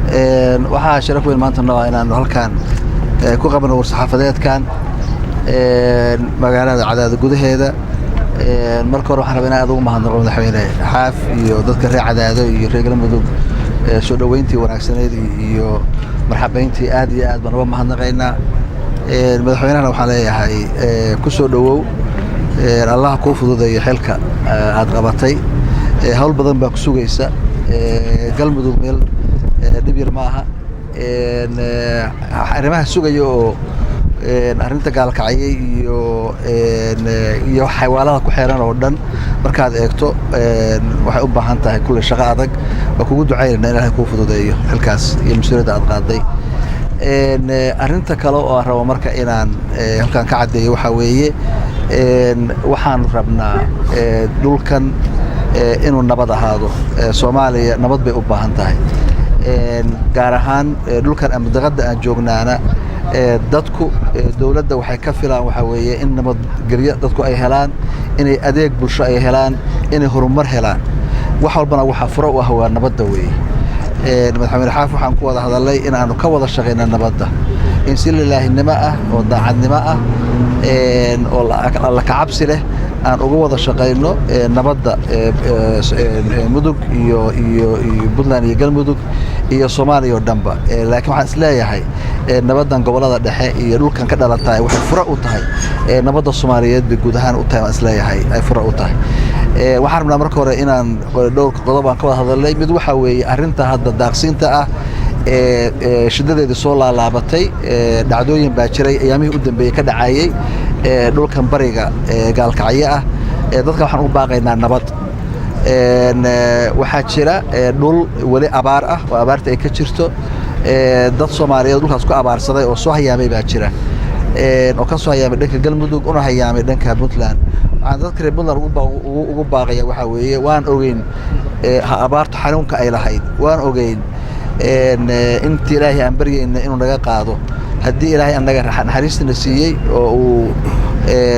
Waxaa sharaf weyn maanta noo ah inaanu halkan ku qabno war-saxaafadeedkan magaalada Cadaado gudaheeda. Marka hore waxaan rabaa inaan aad ugu mahadnaqo Madaxweyne Xaaf iyo dadka reer Cadaado iyo reer Galmudug soo dhoweyntii wanaagsaneyd iyo marxabeyntii. Aad iyo aad baan uga mahadnaqaynaa. Madaxweynahana waxaan leeyahay, ku soo dhowow, Allah kuu fududeeyo xilka aad qabatay. Hawl badan baa ku sugaysa. Galmudug meel dhib yar ma aha. Arrimaha sugaya oo arrinta Gaalkacyay iyo xawaalada ku xeeran oo dhan markaad eegto, waxay u baahan tahay kulle shaqo adag. Waa kugu ducaynayna in Ilahay kuu fududeeyo xilkaas iyo mas-uuliyadda aad qaaday. Arrinta kale oo aan rabo marka inaan halkan ka caddeeyo waxaa weeye, waxaanu rabnaa dhulkan inuu nabad ahaado. Soomaaliya nabad bay u baahan tahay, gaar ahaan dhulkan ama daqadda aan joognaana. Dadku dowladda waxay ka filaan waxaa weeye in nabadgelyo dadku ay helaan, inay adeeg bulsho ay helaan, inay horumar helaan. Wax walbana waxaa furo u ah waa nabadda weeye. Madaxweyne Xaaf waxaan ku wada hadalnay in aanu ka wada shaqayna nabadda, in si lilaahinimo ah oo daacadnimo ah oo alla kacabsi leh aan uga wada shaqayno nabadda Mudug iyo Puntland iyo Galmudug iyo Soomaaliya oo dhanba. Laakiin waxaan isleeyahay nabaddan gobollada dhexe iyo dhulkan ka dhalatahay waxay fura u tahay nabadda Soomaaliyeed bay guud ahaan u tahay, waan isleeyahay ay fura u tahay. Waxaan rabnaa marka hore inaan dhowrka qodob aan ka wada hadalnay. Mid waxaa weeye arrinta hadda daaqsiinta ah ee shiddadeedii soo laalaabatay. Dhacdooyin baa jiray ayaamihii u dambeeyey ka dhacayey dhulkan bariga Gaalkacyo ah. Dadka waxaan ugu baaqaynaa nabad. Waxaa jira dhul weli abaar ah oo abaarta ay ka jirto. Dad Soomaaliyeed dhulkaas ku abaarsaday oo soo hayaamay baa jira, oo ka soo hayaamay dhanka Galmudug una hayaamay dhanka Puntland. Waxaan dadka reer Puntland ugu baaqaya waxaa weeye, waan ogeyn abaartu xanuunka ay lahayd, waan ogeyn intii Ilaahay aan baryayna inuu naga qaado. Haddii Ilaahay annaga naxariistina siiyey oo uu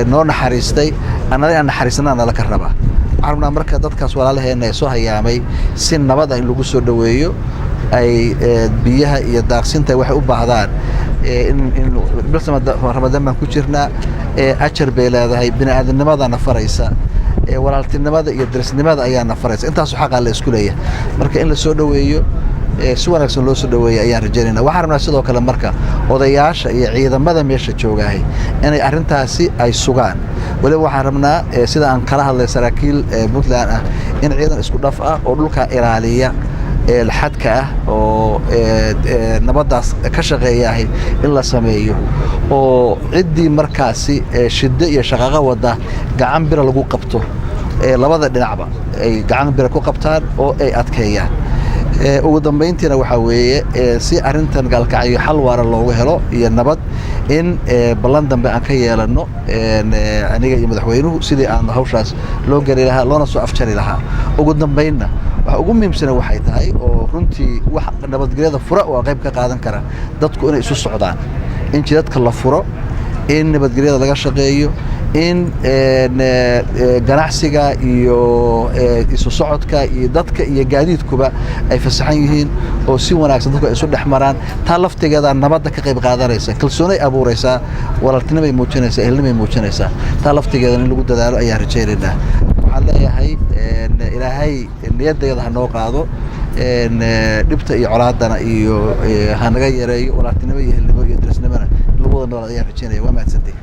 noo naxariistay, annada inaan naxariisnaa nala ka rabaa. Waxaan rabnaa marka dadkaas walaalaheena ee soo hayaamay si nabada in lagu soo dhoweeyo, ay biyaha iyo daaqsinta waxay u baahdaan. In Ramadaan baan ku jirnaa, ajar bay leedahay, bini aadamnimadana faraysa, walaaltinimada iyo darisnimada ayaana faraysa. Intaasu xaqaa la isku leeyahay. Marka in la soo dhoweeyo, si wanaagsan loo soo dhoweeya ayaan rajaynayna. Waxaan rabnaa sidoo kale marka odayaasha iyo ciidamada meesha joogaahay inay arrintaasi ay sugaan. Weliba waxaan rabnaa, sida aan kala hadlay saraakiil Puntland ah, in ciidan isku dhaf ah oo dhulka ilaaliya xadka ah oo nabaddaas ka shaqeeyaahay in la sameeyo, oo ciddii markaasi shiddo iyo shaqaqo wada gacan bira lagu qabto, labada dhinacba ay gacan bira ku qabtaan oo ay adkeeyaan. Ugu dambayntiina waxaa weeye, si arrintan Gaalkacyo xal waara loogu helo iyo nabad, in ballan dambe aan ka yeelano aniga iyo madaxweynuhu sidii aan hawshaas loo geli lahaa loona soo afjari lahaa. Ugu dambaynna waxa ugu muhiimsana waxay tahay, oo runtii wax nabadgelyada fura oo qayb ka qaadan kara, dadku inay isu socdaan, in jidadka la furo, in nabadgelyada laga shaqeeyo, in ganacsiga iyo isu socodka iyo dadka iyo gaadiidkuba ay fasaxan yihiin oo si wanaagsan dadku ay isu dhex maraan. Taa laftigeeda nabadda ka qayb qaadanaysa, kalsoonay abuuraysaa, walaaltinimay muujinaysaa, ehelnimay muujinaysaa. Taa laftigeeda in lagu dadaalo ayaan rajaynaynaa. Waxaan leeyahay, Ilaahay niyadayada ha noo qaado, dhibta iyo colaadana iyo ha naga yareeyo, walaaltinimo iyo ehelnimo iyo darisnimona in lagu wada noolaado ayaan rajaynaya. Waa mahadsantay.